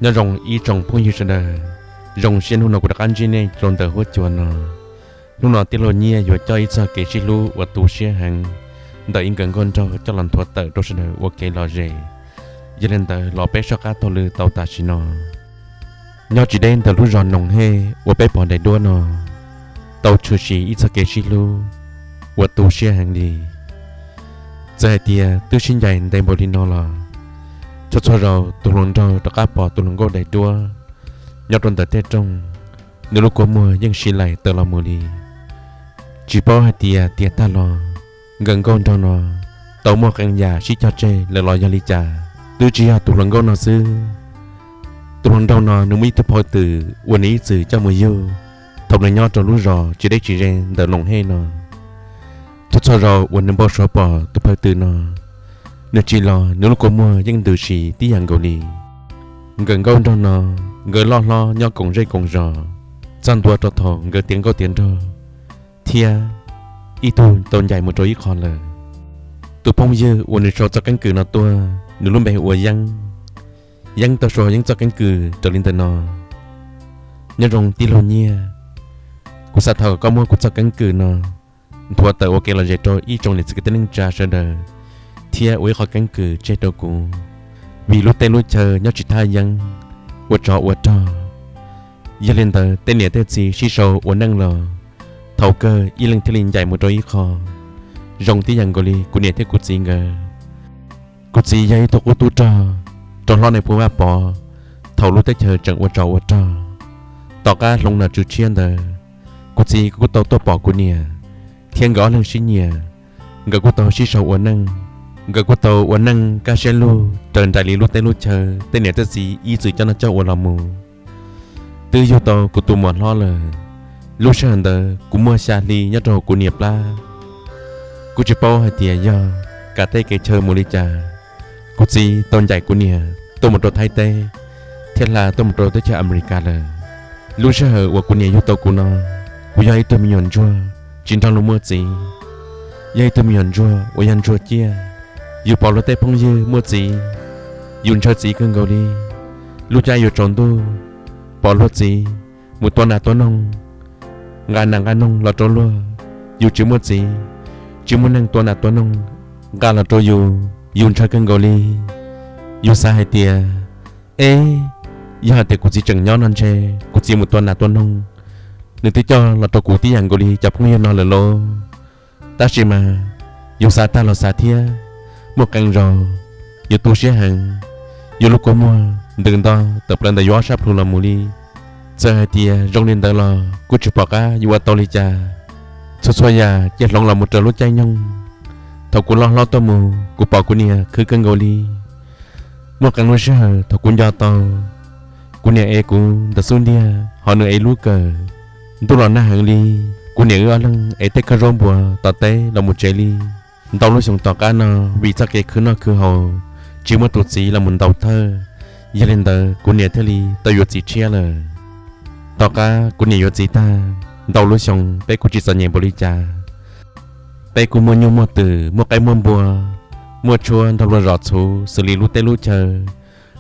Nyob zoo ib tsoom phooj ywg sawv daws, zoo siab hnub no kuv rov qab ntsib nej rau ntawm huab cua no. Hnub no tij laug Nyiaj yuav coj ib txoj kev sib hlub uas tu siab heev ntawm ib nkawm nkauj nraug coj los nthuav tawm rau sawv daws ua kev lom zem. Yog li ntawd los peb soj qab taug lw tau tam sim no. Nyob tsis deb ntawm lub zos Noom Hej uas peb pom daim duab no, tau tshwm sim ib txoj kev sib hlub uas tu siab heev li. Txawm hais tias twb sib ncaim ntev npaum li no los, txhua txhua zaus tus hluas nraug rov qab pom tus hluas nkauj daim duab nyob rau ntawm tej rooj, nws lub kua muag yeej siv laim tawm los mus li. Tsis paub hais tias tiag tag los, nkawm nkauj nraug no tau muaj qee yam sib cog tseg lawm los yog li cas. Twb tsis yog tus hluas nkauj no xwb, tus hluas nraug no nws muaj ib tug phau twm uas nws ib txwm coj mus yug thaum nws nyob rau lub zos tsis deb tsis ze ntawm Noom Hej no. Txhua txhua zaus uas nws npau suav pom tus phau twm no, nws tsis los nws lub kua muag yeej ntws siv tib yam nkaus li. Nkawm nkauj nraug no, nkawd loj hlob nyob koom zej koom zos, txog ntua rau thaum nkawd tiav nkauj tiav nraug thiab ib tug tau ncaim mus rau ib qho lawm. Tus phooj ywg uas nws sau txoj keeb kwm no tuaj, nws lub npe hu ua Yeeb. Yeeb tau sau Yeeb txoj keeb kwm raws li ntawm no. Nyob zoo tij laug Nyiaj, kuv xav thov kom koj muab kuv txoj keeb kwm no nthuav tawm ua kev lom zem rau ib tsoom niam txiv kwv tij neej tsa sawv daws, thiab ua ib qho keeb kwm tseg rau kuv, vim lub teb lub chaw nyob tsis thaj yeeb, ua tsov ua rog. Yog li ntawd tej niam tej txiv sib sau ua neej los, thaum kawg ib leeg thiaj li ncaim mus rau ib qho, zoo tib yam nkaus li kuv niam thiab kuv txiv nkawd. Kuv txiv yog ib tug qub tub rog rau hlob Nais Phoo Vaj Pov thaum lub teb chaws tseem ua tsov ua rog. Tom qab hloov nom tswv tshiab ntawd, kuv txiv kuj tau tuaj pom kuv niam, thiab nkawd ob leeg sib nyiam, nkawd kuj tau sib sau ua neej. Nkawd kuj tau ua neej kaj siab lug raws nraim li lub teb lub chaw tej niam tej txiv ib txwm coj noj coj ua los mus. Twb yug tau kuv tus muam hlob lawm, lub sij hawm ntawd kuv muaj xya hli nyob rau hauv kuv niam plab. Kuj tsis paub hais tias yog kam tej kev chaw mus li cas, kuv txiv tau ncaim kuv niam tuaj mus rau Thaib teb, thiab hla tuaj mus rau teb chaws Amelikas lawm. Lub sij hawm uas kuv niam yug tau kuv no, kuv yog ib tug me nyuam ntsuag tsis nrog luag muaj txiv, yog ib tug me nyuam ntsuag uas yog ntsuag ciaj. Yus pom luag tej phooj ywg muaj txiv, yus ntshaw txiv kawg nkaus li. Lub caij yuav tsaus ntuj, pom luag txiv mus tua nas tua noog, nqa nas nqa noog los rau luag, yus tsis muaj txiv, tsis muaj neeg tua nas tua noog nqa los rau yus, yus ntshaw kawg nkaus li. Yus xav hais tias, eb, yog hais tias kuv txiv tseem nyob no ntshe kuv txiv mus tua nas tua noog, nws twb coj los rau kuv tib yam nkaus li cov phooj ywg no lawm lauj. Tab sis mas yus xav tag los xav thiab, muaj qee zaus yus tu siab heev, yus lub kua muag ntws nto tawm plaws ntawm yus ob sab plhu los mus li. Txawm hais tias zoo li ntawd los kuj tsis pom qab yuav ua tau li cas. Txhua txhua yam cia hloov los mus raws lub caij nyoog. Thaum kuv loj hlob tuaj mus kuv pom kuv niam khwv kawg nkaus li. Muaj qee lub sij hawm thaum kuv nco tau, kuv niam ev kuv ntawm xub ntiag ho nws ev lub kawm. Ntuj los nag heev li, kuv niam wb ob leeg ev tej khawb zaub npua tom teb los mus tsev li. Ntau lub xyoo tom qab no, vim txoj kev khwv noj khwv haus, tsis muaj tus txiv los mus ntaus thawj, yog li ntawd kuv niam thiaj li tau yuav txiv tshiab lawm. Tom qab kuv niam yuav txiv tag, ntau lub xyoo peb kuj tsis txom nyem npaum li cas. Peb kuj muaj nyuj muaj twm, muaj qaib muaj npua, muaj tshuab nrog luag zom txhuv xws li lub teb lub chaw.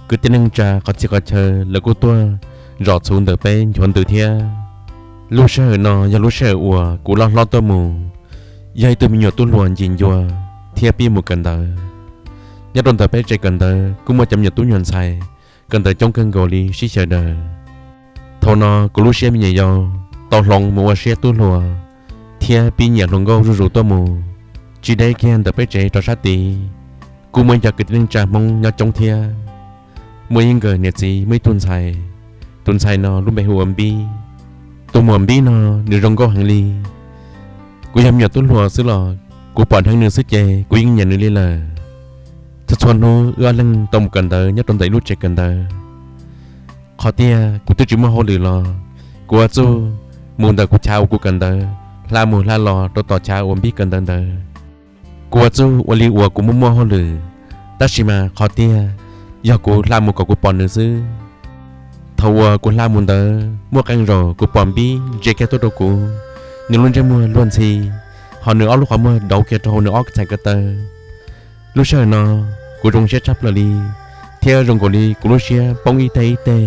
Kwv tij neej tsa qhov txhia qhov chaw lawv kuj tuaj zom txhuv ntawm peb nchuav ntws thiab. Lub sij hawm no yog lub sij hawm uas kuv loj hlob tuaj mus, yog ib tug me nyuam tub hluas ncim ncua thiab pib mus kawm ntawv. Nyob rau ntawm peb tsev kawm ntawv kuj muaj cov me nyuam tub nyuam ntxhais kawm ntawv coob kawg nkaus li sib xyaw daws. Thaum no kuv lub siab me nyuam yaus tau hloov mus ua siab tub hluas thiab pib nyiam hluas nkauj zuj zus tuaj mus. Tsis deb kiag ntawm peb tsev rau sab tid, kuj muaj ib co kwv tij neej tsa Hmoob nyob coob thiab. Muaj ib nkawm niam txiv muaj ib tug ntxhais, tus ntxhais no lub npe hu ua Npib. Tus muam Npib no nws zoo nkauj heev li. Kuv yog me nyuam tub hluas xwb los kuv pom dheev nws xwb ces kuv yeej nyiam nws li lawm. Txhua txhua hnub wb ob leeg tau mus kawm ntawv nyob rau ntawm ib lub tsev kawm ntawv. Qhov tiag kuv twb tsis muaj hauj lwm los kuv ua txuj mus ntawm kuv chav uas kuv kawm ntawv, hla mus hla los rau tom chav uas Npib kawm ntawv ntawd. Kuv ua txuj ua li uas kuv muaj muaj hauj lwm, tab sis mas qhov tiag yog kuv hla mus kom kuv pom nws xwb. Thaum uas kuv hla mus ntawd muaj qee zaus kuv pom Npib ntsia kiag tuaj rau kuv, nws lub ntsej muag luag ntxhi, ho nws ob lub qhov muag dauv kiag rau hauv nws ob txhais ko taw. Lub sij hawm no kuv zoo siab tshaj plaws li, thiab zoo nkaus li kuv lub siab poob ib teg ib teg.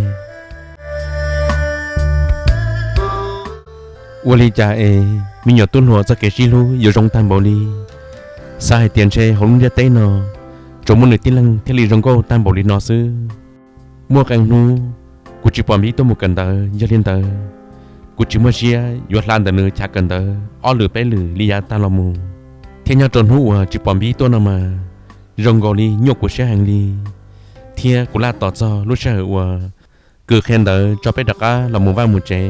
Ua li cas es me nyuam tub hluas txoj kev sib hlub yuav zoo tag npaum li. Xav hais tias ntshe hauv lub ntiaj teb no tsuas muaj nws tib leeg thiaj li zoo nkauj tag npaum li no xwb. Muaj qee hnub kuv tsis pom Npib tuaj mus kawm ntawv, yog li ntawd kuv tsis muaj siab yuav hla ntawm nws chav kawm ntawv ob lwm peb lwm li yav tag los mus. Thiab nyob rau hnub uas tsis pom Npib tuaj no mas zoo nkaus li nyuaj kuv siab heev li, thiab kuv laj tos txog lub sij hawm uas kws qhia ntawv tso peb rov qab los mus vaj mus tsev.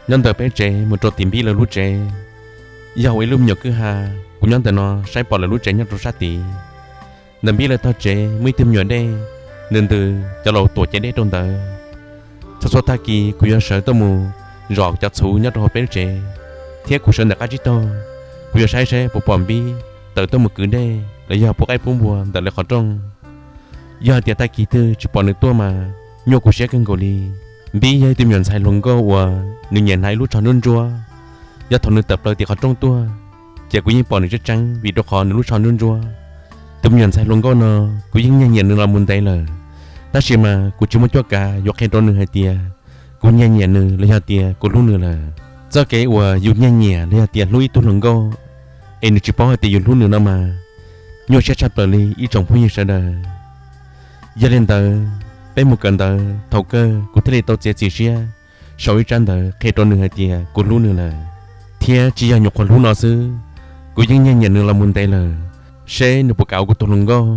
Nyob ntawm peb tsev mus rau tim Npib lawv lub tsev, yog ua ib lub me nyuam kwj ha, kuv nyob ntawm no saib pom lawv lub tsev nyob rau sab tid. Ntawm Npib lawv tog tsev muaj ib tug me nyuam dej, ntws ntws cov laus tuam cev dej rau ntawd. Txhua txhua tag kis kuv yuav sawv tuaj mus zom cov txhuv nyob rau hauv peb tsev, thiab kuv sawv ntawm qab tsib taug, kuv yuav saib saib puas pom Npib tawm tuaj mus kwv dej los yog pub qaib pub npua ntawm lawv qhov rooj. Yog hais tias tag kis twg tsis pom nws tuaj mas nyuaj kuv siab kawg nkaus li. Npib yog ib tug me nyuam ntxhais hluas nkauj uas nws nyiam hnav ib lub tsho ntsuab ntsuab, yog thaum nws tawm plaws tim qhov rooj tuaj, ces kuv yeej pom nws tseeb tseeb vim rau qhov nws lub tsho ntsuab ntsuab. Tus me nyuam ntxhais hluas nkauj no kuv yeej nyiag nyiam nws los mus ntev lawm, tab sis mas kuv tsis muaj cuab kav yuav qhia rau nws hais tias kuv nyiag nyiam nws los yog tias kuv hlub nws lawm. Txoj kev uas yus nyiag nyiam los yog tias hlub ib tug hluas nkauj es nws tsis paub hais tias yus hlub nws no mas nyuaj siab tshaj plaws li ib tsoom phooj ywg sawv daws. Yog li ntawd, peb mus kawm ntawv thaum kawg kuv thiaj li tau txiav txim siab sau ib tsab ntawv qhia rau nws hais tias kuv hlub nws lawm. Thiab tsis yog nyuam qhuav hlub no xwb, kuv yeej nyiag nyiam nws los mus ntev lawm, seb nws puas kam ua kuv tus hluas nkauj.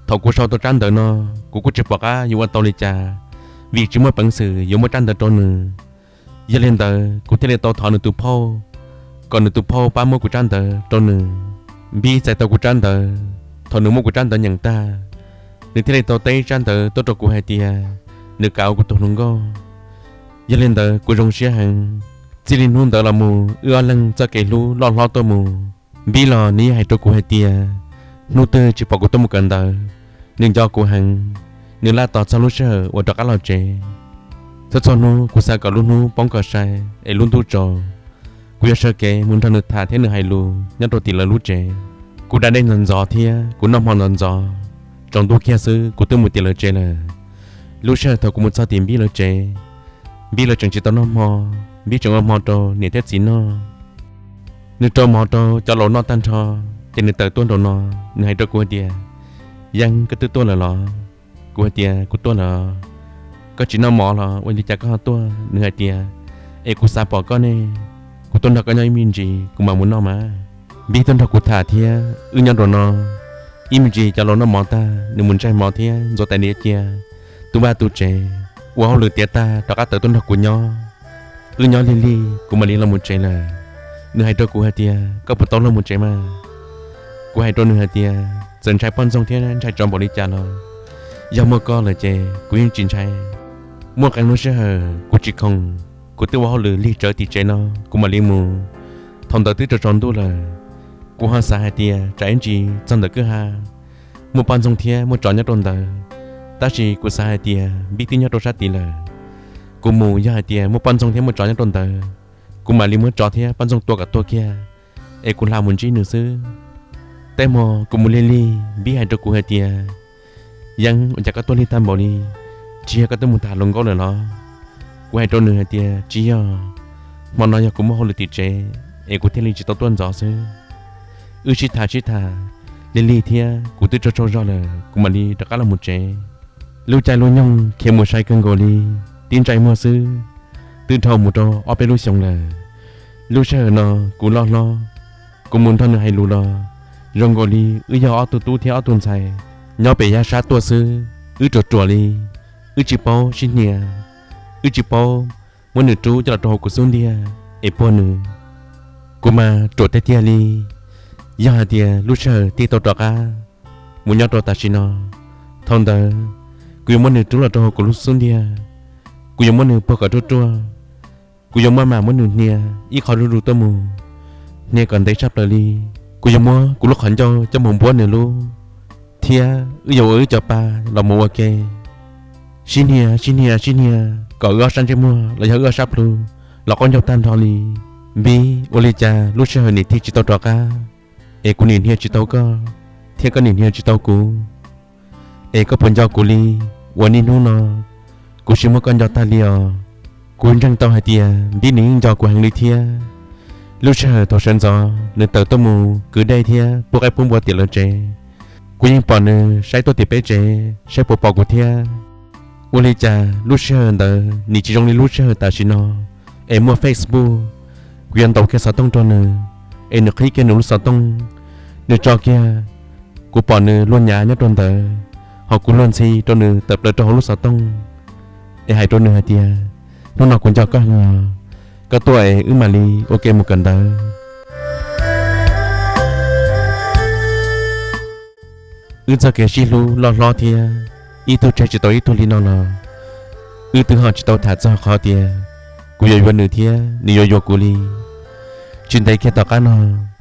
Thaum kuv sau tau tsab ntawv no, kuv kuj tsis pom qab yuav ua tau li cas, vim tsis muaj peev xwm yuav muab tsab ntawv rau nws. Yog li ntawd kuv thiaj li tau thov nws tus phauj, kom nws tus phauj pab muab kuv tsab ntawv rau nws. Npib txais tau kuv tsab ntawv, thaum nws muab kuv tsab ntawv nyeem tag, nws thiaj li tau teb tsab ntawv tuaj rau kuv hais tias nws kam ua kuv tus hluas nkauj. Yog li ntawd kuv zoo siab heev. Txij li hnub ntawd los mus wb ob leeg txoj kev hlub loj hlob tuaj mus. Npib los nws yeej hais rau kuv hais tias hnub twg tsis pom kuv tuaj mus kawm ntawv, nws nco kuv heev, nws laj tos txog lub sij hawm uas rov qab los tsev. Txhua txhua hnub kuv xav kom lub hnub poob kom sai es lub ntuj tsaus, kuv yuav sawv kev mus nrog nws tham thiab nws hais lus nyob rau tim lawv lub tsev. Kuv da dej ntxov ntxov thiab kuv noj hmo ntxov ntxov, tsaus ntuj kiag xwb kuv twb mus tim lawv tsev lawm. Lub sij hawm thaum kuv mus txog tim Npib lawv tsev, Npib lawv tseem tsis tau noj hmo, Npib tseem ua hmo rau niam thiab txiv noj. Nws rau mov rau cov laus noj tag nrho, ces nws tawm tuaj nraum no, nws hais rau kuv hais tias, Yeeb, koj twb tuaj lawm los? Kuv hais tias, Kuv tuaj lawm. Koj tsis noj mov los ua li cas koj ho tuaj? Nws hais tias, Es kuv xav pom koj ne, kuv tuaj nrog koj nyob ib me ntsis kuv mam mus noj mas. Npib tuaj nrog kuv tham thiab wb nyob nraum no. Ib me ntsis cov laus noj mov tag, nws mus ntsaig mov thiab ntxuav tais diav cia, tu vaj tu tsev, ua hauj lwm tiav tag rov qab tawm tuaj nrog kuv nyob. Wb nyob lig lig kuv mam li los mus tsev lawm. Nws hais rau kuv hais tias, Koj puas tau luag mus tsev mas? Kuv hais rau nws hais tias, Txawm ntshai poj ntxoog thiab ntshai tsov npaum li cas los, yog muaj koj lawm ces kuv yeej tsis ntshai. Muaj qee lub sij hawm kuv tsis khoom, kuv twb ua hauj lwm lig tsawv tim tsev no, kuv mam li mus. Thaum ntawd twb tsaus tsaus ntuj lawm, kuv ho xav hais tias tsam ib ntsis txog ntawm kwj ha muaj poj ntxoog thiab muaj tsov nyob rau ntawd, tab sis kuv xav hais tias Npib twb nyob rau sab tid lawm. Kuv mus yog hais tias muaj poj ntxoog thiab muaj tsov nyob rau ntawd, kuv mam li muab tsov thiab poj ntxoog tua kom tuag kiag, es kuv hla mus ntsib nws xwb. Tej hmo kuv mus lig lig, Npib hais rau kuv hais tias, Yeeb, ua cas koj tuaj lig tag npaum li? Tsis yog koj twb mus tham hluas nkauj lawm los? Kuv hais rau nws hais tias, Tsis yog, hmo no yog kuv muaj hauj lwm tim tsev es kuv thiaj li tsis tau tuaj ntxov xwb. Wb sib tham sib tham lig lig thiab kuv twb tsaug tsaug zog lawm, kuv mam li rov qab los mus tsev. Lub caij lub nyoog khiav mus sai kawg nkaus li, tib ntsais muag xwb twb dhau mus rau ob peb lub xyoos lawm. Lub sij hawm no kuv loj hlob, kuv mus nrog nws hais lus los zoo nkaus li wb yog ob tug tub thiab ob tug ntxhais nyob pem yaj sab tuaj xwb. Wb ruam ruam li, wb tsis paub sib hnia, wb tsis paub muab nws rub coj los rau hauv kuv xub ntiag es puag nws. Kuv mas ruam tiag tiag li. Yog hais tias lub sij hawm tig tau rov qab mus nyob rau tam sim no, thaum ntawd kuv yuav muab nws rub los rau hauv kuv lub xub ntiag, kuv yuav muab nws puag kom ruaj ruaj, kuv yuav maj mam muab nws hnia ib qho zuj zus tuaj mus, hnia kom ntev tshaj plaws li. Kuv yuav muab kuv lub qhov ncauj coj mus npuab nws lub, thiab wb yuav ua wb cov pa los mus ua ke, sib hnia sib hnia sib hnia kom wb ob sab ntsej muag los yog wb ob sab plhu los qaub ncaug tag nrho li. Npib, ua li cas lub sij hawm nim tig tsis tau rov qab, es kuv nim hnia tsis tau koj, thiab koj nim hnia tsis tau kuv? Es koj puas nco kuv li? Uas niaj hnub no kuv tsis muab koj nco tag li os. Kuv ntseeg tau hais tias Npib nws yeej nco kuv heev li thiab. Lub sij hawm thaum sawv ntxov nws tawm tuaj mus kwv dej thiab pub qaib pub npua tim lawv tsev, kuv yeej pom nws saib tuaj tim peb tsev saib puas pom kuv thiab. Ua li cas lub sij hawm ntawd nws tsis zoo li lub sij hawm tam sim no es muaj Facebook, kuv yuav ntaus kiag xov tooj rau nws es nws qhib kiag nws lub xov tooj, nws tso kiag, kuv pom nws luag nyav nyob rau ntawd, ho kuv luag ntxhi rau nws tawm plaws rau hauv lub xov tooj es hais rau nws hais tias, hnub no kuv nco koj heev os, koj tuaj es wb mam li ua ke mus kawm ntawv. Wb txoj kev sib hlub loj hlob thiab ib tug tseg tsis tau ib tug li no los wb twb ho tsis tau tham txog qhov tias kuv yuav yuav nws thiab nws yuav yuav kuv li. Tsis ntev kiag tom qab no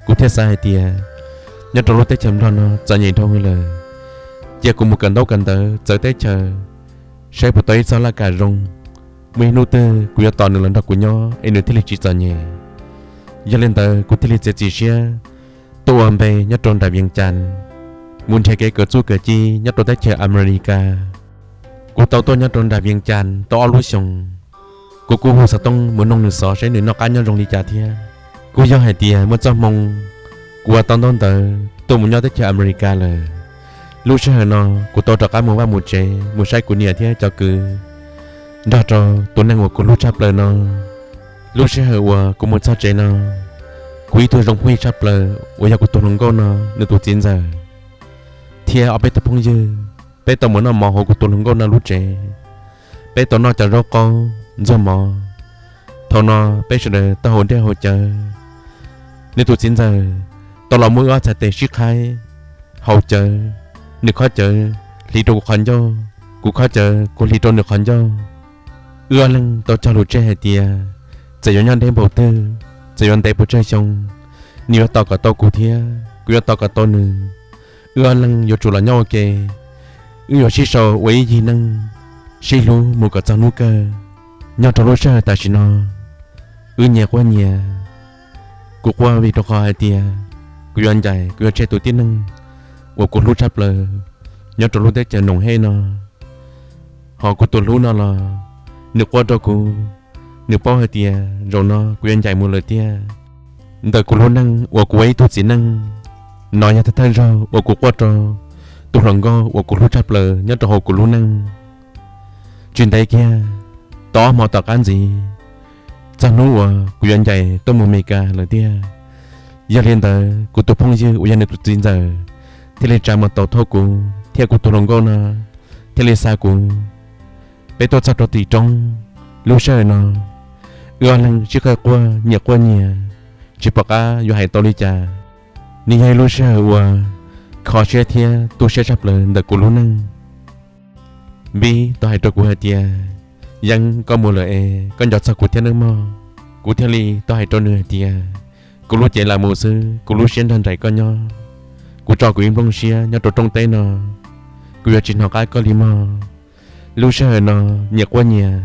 kuv thiaj xav hais tias nyob rau lub teb chaws Nplog no txom nyem dhau lawm, cia kuv mus kawm ntaub kawm ntawv txawv teb chaws saib puas tau ib txoj laj kam zoo, muaj ib hnub twg kuv yuav tos nws los nrog kuv nyob es nws thiaj li tsis txom nyem. Yog li ntawd kuv thiaj li txiav txim siab tuaj ua npe nyob rau nram Vias Cas, mus nrhiav kev kawm txuj kawm ci nyob rau teb chaws Amelikas. Kuv tau tuaj nyob rau nram Vias Cas tau ob lub xyoos, kuv kuj hu xov tooj mus noog nws xov saib nws noj qab nyob zoo li cas thiab. Kuj yog hais tias muaj txoj hmoo kuv ua tau ntaub ntawv tuaj mus nyob teb chaws Amelikas lawm. Lub sij hawm no kuv tau rov qab mus vaj mus tsev mus saib kuv niam thiab cov kwv nrog rau tus neeg uas kuv hlub tshaj plaws no. Lub sij hawm uas kuv mus txog tsev no, kuv ib tug zoo phooj ywg tshaj plaws uas yog kuv tus hluas nkauj no nws tus txiv ntxawm thiab ob peb tug phooj ywg, peb tau mus noj mov hauv kuv tus hluas nkauj no lub tsev. Peb tau noj cov zaub qaub ntxuag mov. Thaum no peb sawv daws tau haus dej haus cawv. Nws tus txiv ntxawm tau los muab wb ob txhais tes sib qhaib haus cawv, nws khob cawv hliv rau kuv qhov ncauj, kuv khob cawv kuv hliv rau nws qhov ncauj. Wb ob leeg tau cog lus tseg hais tias txawm yuav nyob deb npaum twg, txawm yuav ntev puas tsawg xyoo, nws yuav tos kom tau kuv thiab kuv yuav tos kom tau nws. Wb ob leeg yuav tsum los nyob ua ke, wb yuav sib sau ua ib yig neej, sib hlub mus kom txog hnub kawg. Nyob rau lub sij hawm tam sim no, wb nyias quaj nyias. Kuv quaj vim rau qhov hais tias kuv yuav ncaim kuv yuav tseg tus tib neeg uas kuv hlub tshaj plaws nyob rau lub teb chaws Noom Hej no. Ho kuv tus hlub no los nws quaj rau kuv, nws paub hais tias zaum no kuv yuav ncaim mus lawm tiag. Ntawm kuv lub neej uas kuv ua ib tug txiv neej, no yog thawj thawj zaug uas kuv quaj rau tus hluas nkauj uas kuv hlub tshaj plaws nyob rau hauv kuv lub neej. Tsis ntev kiag, tau ob hmo tom qab ntxiv, txog hnub uas kuv yuav ncaim tuaj mus Amelikas lawm tiag. Yog li ntawd kuv tus phooj ywg uas yog nws tus txiv ntxawm thiaj li tsa mus tau thauj kuv thiab kuv tus hluas nkauj no thiaj li xa kuv. Peb tuaj txog rau tim roob, lub sij hawm no wb ob leeg sib qawg quaj nyias quaj nyias, tsis pom qab yuav hais tau li cas. Nws yog ib lub sij hawm uas kho siab thiab tu siab tshaj plaws ntawm kuv lub neej. Npib tau hais rau kuv hais tias, Yeeb, koj mus lawm es koj nco txog kuv thiab nawb mog. Kuv thiaj li tau hais rau nws hais tias, Kuv lub cev lam mus xwb, kuv lub siab nrog nraim koj nyob. Kuv tso kuv ib nplooj siab nyob rau rooj teb no, kuv yuav tsis hnov qab koj li mog. Lub sij hawm no nyias quaj nyias,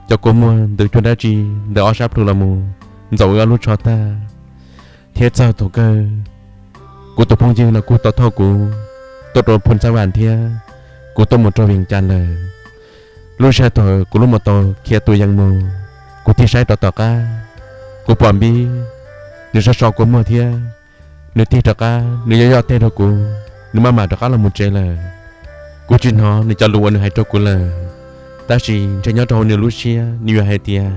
cov kua muag ntws cuag dab tsi ntawm ob sab plhu los mus ntxaum wb ob lub tsho tag. Thiab txog thaum kawg, kuv tus phooj ywg no kuj tau thauj kuv tuaj rau Phu Ntxab Vam thiab kuv tuaj mus rau Vias Cas lawm. Lub sij hawm thaum kuv lub mos taus khiav tus yees mus, kuv tig saib rov tom qab, kuv pom Npib, nws so so kua muag thiab nws tig rov qab, nws yoj yoj teg rau kuv, nws maj mam rov qab los mus tsev lawm. Kuv tsis hnov nws cov lus uas nws hais rau kuv lawm, tab sis ntshe nyob rau hauv nws lub siab nws yuav hais tias,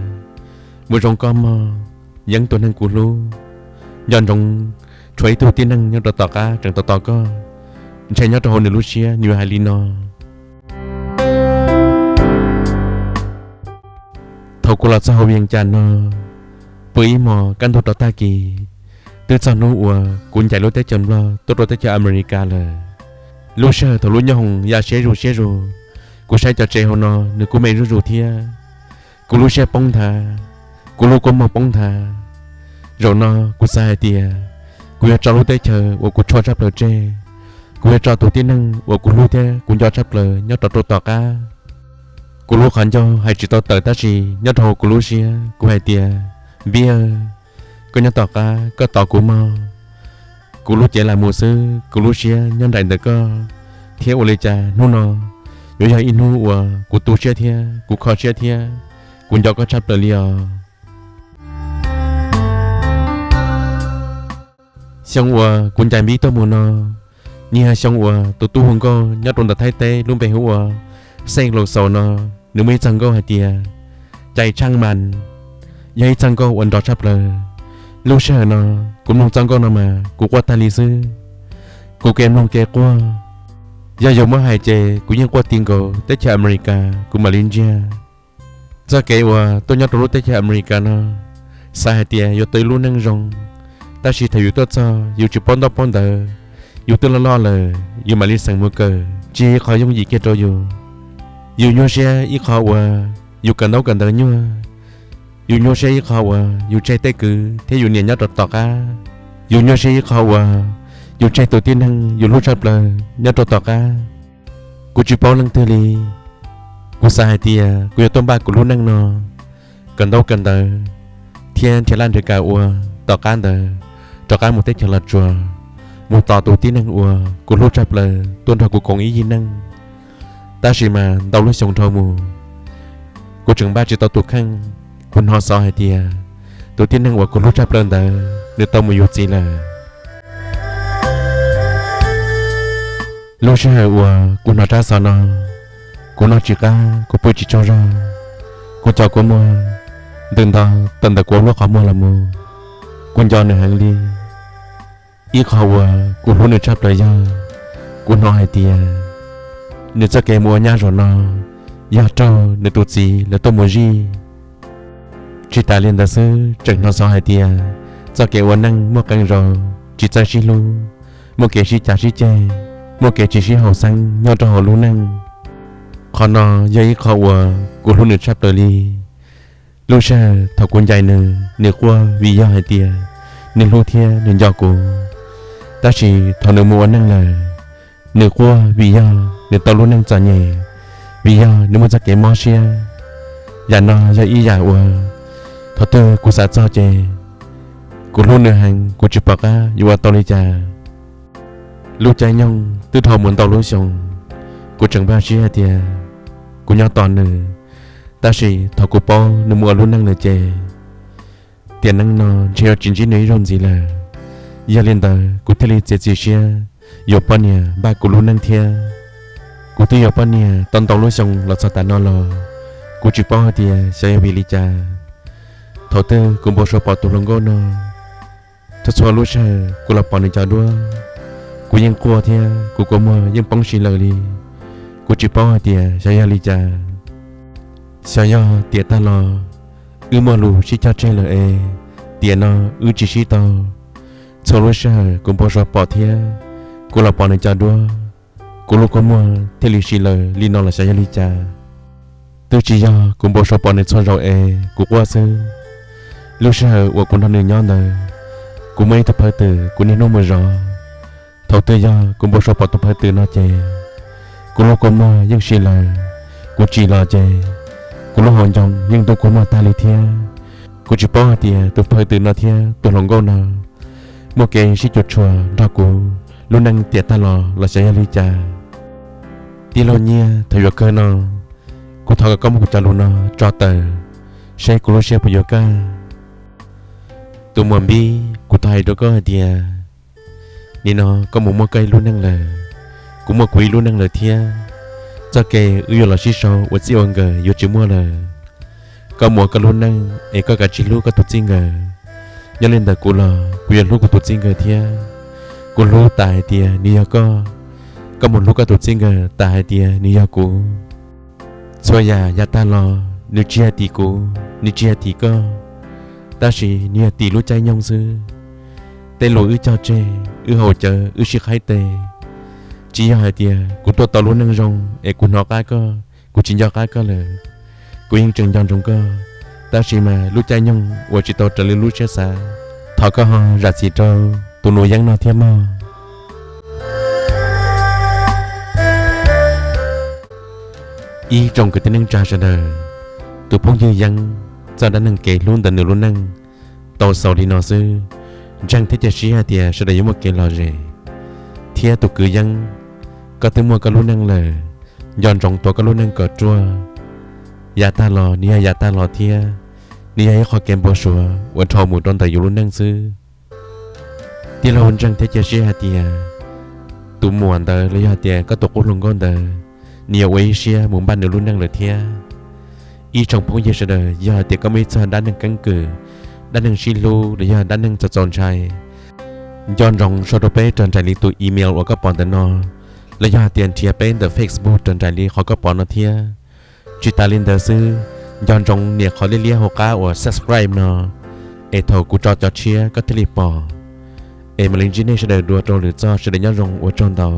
Mus zoo koj mog, Yeeb tus neeg kuv hlub. Nco ntsoov, tshuav ib tug tib neeg nyob rau tom qab tseem tos tos koj. Ntshe nyob rau hauv nws lub siab nws yuav hais li no. Thaum kuv los txog hauv Vias Cas no, pw ib hmos kaj ntug rau tag kis, twb txog hnub uas kuv ncaim lub teb chaws Nplog tuaj rau teb chaws Amelikas lawm. Lub sij hawm thaum lub nyooj hoom ya siab zuj siab zus, kuv saib cov tsev hauv no nws kuj me zuj zus thiab. Kuv lub siab poob nthav, kuv lub kua muag poob nthav. Zaum no kuv xav hais tias kuv yuav tso lub teb chaws uas kuv tshua tshaj plaws tseg, kuv yuav tso tus tib neeg uas kuv hlub thiab kuv nco tshaj plaws nyob rau rau tom qab. Kuv lub qhov ncauj hais tsis tau tawm tab sis nyob rau hauv kuv lub siab kuv hais tias, Npib, koj nyob tom qab koj tos kuv mog. Kuv lub cev lam mus xwb, kuv lub siab nyob nraim ntawm koj. thiab ua li cas hnub no yuav yog ib hnub uas kuv tu siab thiab kuv kho siab thiab kuv nco koj tshaj plaws li os. Xyoo uas kuv ncaim Npib tuaj mus no, nws yog xyoo uas tus tub hu nkauj nyob rau ntawm Thaib teb lub npe hu ua Xeej Laus Xaus no, nws muaj ib txog nkauj hais tias Cais Tshaaj Mas, yog ib txog nkauj uas nrov tshaj plaws. Lub sij hawm no kuv mloog txoj nkauj no mas kuv quaj tag li xwb. Kuv kev mloog kev quaj, yog yuav muab hais ces kuv yeej quaj ti nkaus teb chaws Amelikas kuv mam li ntsiag. Txoj kev uas tuaj nyob rau lub teb chaws Amelikas no, xav hais tias yuav tau ib lub neej zoo, tab sis thaum yus tuaj txog yus tsis paub ntaub paub ntawv, yus twb loj loj lawm yus mam li xeem mus kawm tsis yog qhov yooj yim kiag rau yus. Yus nyuaj siab ib qho uas yus kawm ntaub kawm ntawv nyuaj, yus nyuaj siab ib qho uas yus tseg tej kwv thiab yus niam nyob rau tom qab, yus nyuaj siab ib qho uas yus tseg tus tib neeg yus hlub tshaj plaws nyob rau tom qab. Kuv tsis paub leej twg li. Kuv xav hais tias kuv yuav tuaj npaj kuv lub neej no, kawm ntaub kawm ntawv thiab nrhiav laj nrhiav kam ua, tom qab ntawd rov qab mus teb chaws Los Tsuas, mus tos tus tib neeg uas kuv hlub tshaj plaws tuaj nrog kuv koom ib yig neej. Tab sis mas ntau lub xyoo dhau mus, kuv tseem npaj tsis tau tus kheej. Kuv hnov xov hais tias tus tib neeg uas kuv hlub tshaj plaws ntawd nws tau mus yuav txiv lawm. Lub sij hawm uas kuv hnov tsab xov no, kuv noj tsis qab, kuv pw tsis tsaug zog, kuv cov kua muag ntws nto tawm ntawm kuv lub qhov muag los mus. Kuv nco nws heev li. Ib qho uas kuv hlub nws tshaj plaws yog kuv hnov hais tias nws txoj kev mus ua nyab zaum no yog raug nws tus txiv lawv tuaj mus zij. Tsis tas li ntawd xwb, tseem hnov xov hais tias txoj kev ua neej muaj qee zaus tsis txawj sib hlub, muaj kev sib cav sib ceg, muaj kev tsis sib haum xeeb nyob rau hauv lub neej. Qhov no yog ib qho uas kuv hlub nws tshaj plaws li. Lub sij hawm thaum kuv ncaim nws, nws quaj vim yog hais tias nws hlub thiab nws nco kuv. Tab sis thaum nws mus ua neej lawm, nws quaj vim yog nws tau lub neej txom nyem, vim yog nws muaj txoj kev mob siab. Yam no yog ib yam uas thaum twg kuv xav txog ces kuv hlub nws heev, kuv tsis pom qab yuav ua tau li cas. Lub caij nyoog twb dhau mus ntau lub xyoo, kuv tseem npaj siab hais tias kuv nyob tos nws, tab sis thaum kuv paub nws mus ua lub neej lawm ces tiam neej no ntshe yuav tsis ntsib nws ib zaug ntxiv lawm. Yog li ntawd kuv thiaj li txiav txim siab yuav poj niam npaj kuv lub neej thiab. Kuv twb yuav poj niam tau ntau lub xyoo los txog tav no los, kuv tsis paub hais tias xyov yog vim li cas, thaum twg kuv npau suav pom tus hluas nkauj no, txhua txhua lub sij hawm kuv los pom nws cov duab, kuv yeej quaj thiab kuv kua muag yeej poob si lawm li. Kuv tsis paub hais tias xyov yog li cas, xyov yog tiam tag los wb muaj lus sib cog tseg lawm es tiam no wb tsis sib tau. Txhua lub sij hawm kuv npau suav pom thiab kuv los pom nws cov duab, kuv lub kua muag thiaj li si lawm li no los xyov yog li cas. Twb tsis yog kuv npau suav pom nws txhua zaus es kuv quaj xwb. Lub sij hawm uas kuv nrog nws nyob ntawd, kuv muaj ib tug phawj twm kuv niaj hnub mus zov. Thaum twg yog kuv npau suav pom tus phawj twm no ces kuv lub kua muag yeej si lawm. Kuv tsim los ces kuv lub hauv ncoo yeej ntub kua muag tag li thiab. Kuv tsis paub hais tias tus phawj twm no thiab tus hluas nkauj no muaj kev sib cuam tshuam nrog kuv lub neej tiam tag los los xyov yog li cas. Tij laug Nyiaj, thaum yuav kawg no, kuv thov kom koj muab kuv cov lus no tso tawm, seb kuv lub siab puas yuav kaj. Tus muam Npib, kuv thov hais rau koj hais tias, nim no koj mus muaj koj ib lub neej lawm, kuv muaj kuv ib lub neej lawm thiab. Txoj kev wb yuav los sib sau ua txij ua nkawm yuav tsis muaj lawm. Koj mus ua koj lub neej es koj kav tsij hlub koj tus txij nkawm. Nyob li ntawm kuv los kuv yuav hlub kuv tus txij nkawm thiab. Kuv hlub tas hais tias nws yog koj, koj mus hlub koj tus txij nkawm tas hais tias nws yog kuv. Txhua yam yav tag los nws tsis yog tim kuv, nws tsis yog tim koj, tab sis nws yog tim lub caij nyoog xwb. Tej lus wb cog tseg, wb haus cawv, wb sib qhaib tes, tsis yog hais tias kuv tuaj tau lub neej zoo es kuv hnov qab koj, kuv tsis nco qab koj lawm. Kuv yeej tseem nco ntsoov koj, tab sis mas lub caij nyoog ua tsis tau raws li lub siab xav. Thov koj ho zam txim rau tus nus Yeeb no thiab mog. Ib tsoom kwv tij neej tsa sawv daws, tus phooj ywg Yeeb txoj dab neeg kev hlub ntawm nws lub neej tau xaus li no xwb. Ntseeg thiab cia siab hais tias sawv daws yuav muaj kev lom zem. Thiab tus kwv Yeeb, Koj twb muaj koj lub neej lawm, nco ntsoov tua koj lub neej kom ruaj. Yav tag los nws yog yav tag los thiab, nws yog ib qho kev npau suav uas dhau mus rau ntawm yus lub neej xwb. Tij laug ntseeg thiab cia siab hais tias tus muam ntawd los yog hais tias koj tus qub hluas nkauj ntawd, nws yuav ua ib siab mus npaj nws lub neej lawm thiab. Ib tsoom phooj ywg sawv daws, yog hais tias koj muaj ib txog dab neeg keeb kwm, dab neeg sib hlub los yog dab neeg txaus txaus ntshai, nco ntsoov sau rau peb raws nraim li tus email uas koj pom ntawm no, los yog hais tias nrhiav peb ntawm Facebook raws nraim li qhov koj pom no thiab. Tsis tas li ntawd xwb, nco ntsoov nias qhov liab liab hauv qab uas subscribe no, es thaum kuv tso cov tshiab koj thiaj li pom. Es mam li ntsib nej sawv daws dua rau lwm txoj, sawv daws nyob zoo, ua tsaug ntau.